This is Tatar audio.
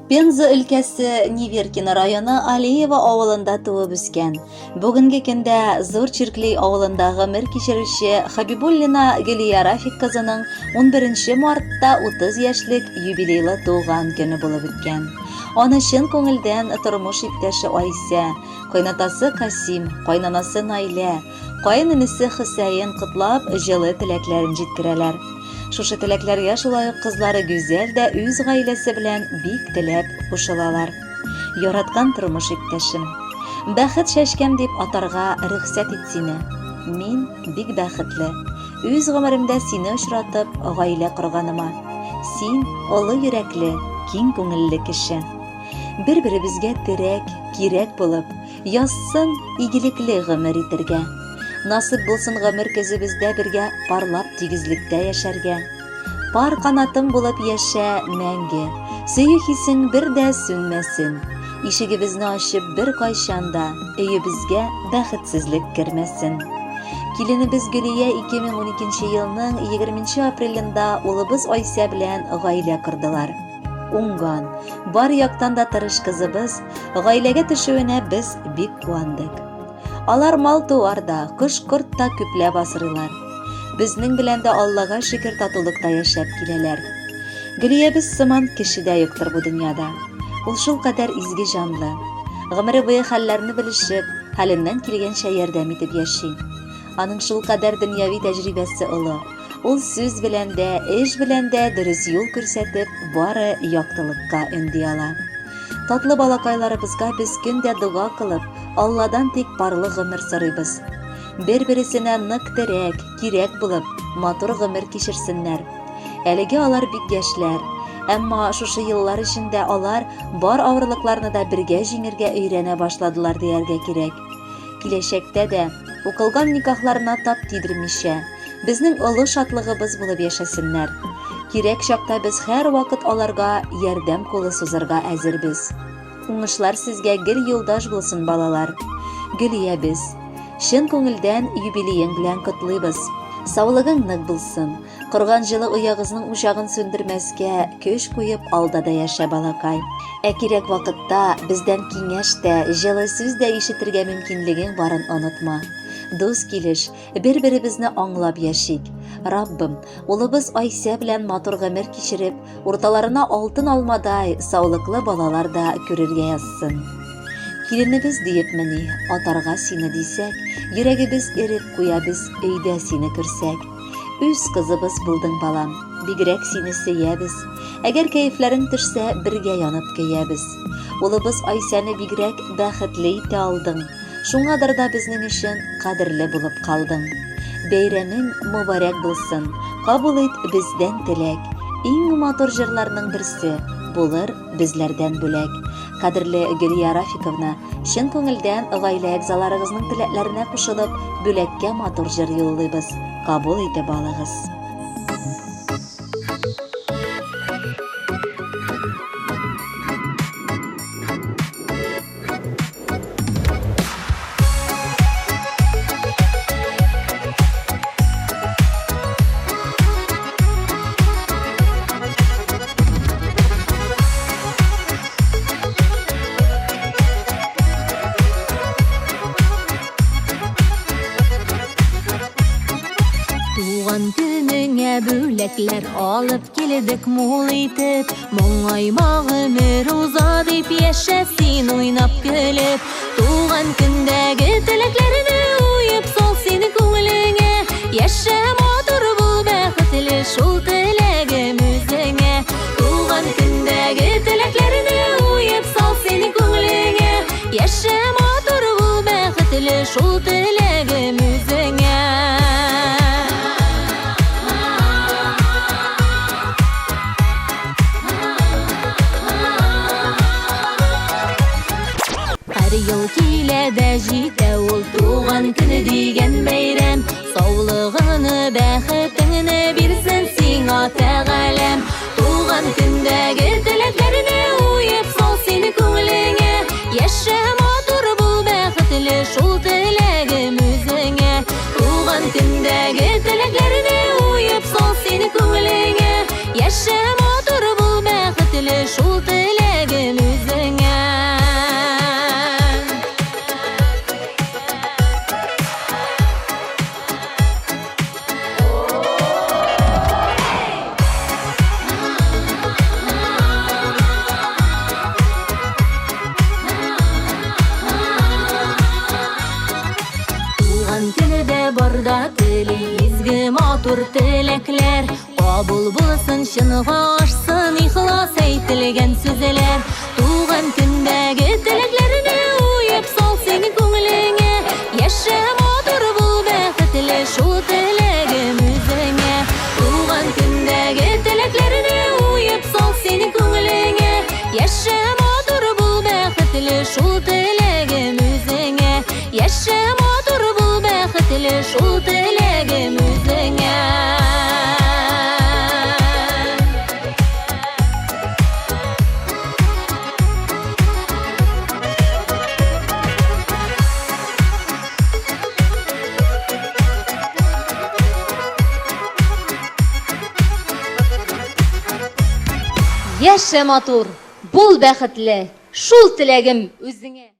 Пенза өлкәсе Неверкино районы Алиево авылында туып үскән. Бүгенге көндә Зур Чиркли авылында гомер кичерүче Хабибуллина Гөлия Рафик кызының 11 мартта 30 яшьлек юбилейлы туган көне булып үткән. Аны чын күңелдән тормыш иптәше Айсә, кайнатасы Касим, кайнанасы Найлә, Каен энесе Хөсәен котлап, җылы теләкләрен җиткерәләр. Шушы теләкләргә шулай ук кызлары Гүзәл дә үз гаиләсе белән бик теләп кушылалар. Яраткан тормыш иптәшем. Бәхет чәчкәм дип атарга рөхсәт ит сине. Мин бик бәхетле. Үз гомеремдә сине очратып, гаилә корганыма. Син олы йөрәкле, киң күңелле кеше. Бер-беребезгә терәк, кирәк булып, Язсын игелекле гомер итергә. Насыйп булсын гомер көзебездә бергә парлап тигезлектә яшәргә. Пар канатым булып яшә мәңге, сөю хисең бер дә сүнмәсен. Ишегебезне ачып беркайчан да өебезгә бәхетсезлек кермәсен. Киленебез Гөлия 2012 елның 20 апрелендә улыбыз Айсә белән гаилә кордылар. Уңган, бар яктан да тырыш кызыбыз гаиләгә төшүенә без бик куандык. Алар мал-туар да, кош-корт та күпләп асрыйлар. Безнең белән дә Аллага шөкер татулыкта яшәп киләләр. Гөлиябез сыман кеше дә юктыр бу дөньяда. Ул шулкадәр изге җанлы. Гомере буе хәлләрне белешеп, хәленнән килгәнчә ярдәм итеп яши. Аның шулкадәр дөньяви тәҗрибәсе олы. Ул сүз белән дә, эш белән дә дөрес юл күрсәтеп, бары яктылыкка өнди ала. Татлы балакайларыбызга без көн дә дога кылып, Алладан тик парлы гомер сорыйбыз. Бер-бересенә нык терәк, кирәк булып, матур гомер кичерсеннәр. Әлегә алар бик яшьләр. Әмма шушы еллар эчендә алар бар авырлыкларны да бергә җиңергә өйрәнә башладылар дияргә кирәк. Киләчәктә дә, укылган никахларына тап тидермичә, безнең олы шатлыгыбыз булып яшәсеннәр. Кирәк чакта без һәрвакыт аларга ярдәм кулы сузырга әзербез. Уңышлар сезгә гел юлдаш булсын, балалар. Гөлиябез, чын күңелдән юбилеең белән котлыйбыз. Саулыгың нык булсын. Корган җылы оягызның учагын сүндермәскә көч куеп алда да яшә, балакай. Ә кирәк вакытта бездән киңәш тә, җылы сүз дә ишетергә мөмкинлегең барын онытма. Дус килеш, бер-беребезне аңлап яшик. Раббым, улыбыз Айсә белән матур гомер кичереп, урталарына алтын алмадай саулыклы балалар да күрергә язсын. Киленебез диепмени, атарга сине дисәк, йөрәгебез эреп куя без өйдә сине күрсәк. Үз кызыбыз булдың, балам, бигрәк сине сөябез. Әгәр кәефләрең төшсә, бергә янып көябез. Улыбыз Айсәне бигрәк бәхетле итә алдың. Шуңадыр да безнең өчен кадерле булып калдың. Бәйрәмең мөбарәк булсын, кабул ит бездән теләк. Иң матур җырларның берсе булыр безләрдән бүләк. Кадерле Гөлия Рафиковна, чын күңелдән гаилә әгъзаларыгызның теләкләренә кушылып, бүләккә матур җыр юллыйбыз. Кабул итеп алыгыз. Туган көнеңә бүләкләр алып килдек мул итеп. Моңайма гомер уза дип яшә син уйнап көлеп. Туган көндәге теләкләрне уеп сал син күңелеңә. Яшә матур бул бәхетле шул теләгем үзеңә. Туган көндәге теләкләрне уеп сал син күңелеңә. Яшә матур бул бәхетле шул теләгем үзеңә. Һәр ел килә дә җитә ул туган көне дигән бәйрәм. Саулыгыңны, бәхетеңне бирсен сиңа Тәгаләм. Туган көндәге теләкләрне уеп сал син күңелеңә. Яшә матур бул бәхетле шул теләгем үзеңә. Туган көндәге теләкләрне уеп сал син күңелеңә. Яшә матур бул бәхетле шул теләгем. Бар да тели изге матур теләкләр. Кабул булсын, чынга ашсын ихлас әйтелгән сүзләр. Туган көндәге теләкләрне уеп сал син күңелеңә. Яшә матур бул, бәхетле шул теләгем үзеңә. Туган көндәге теләкләрне уеп сал син күңелеңә. Яшә матур бул, бәхетле шул теләгем үзеңә. Яшә матур бул, бәхетле шул теләгем үзеңә. Яшә матур, бул бәхетле, шул теләгем үзеңә.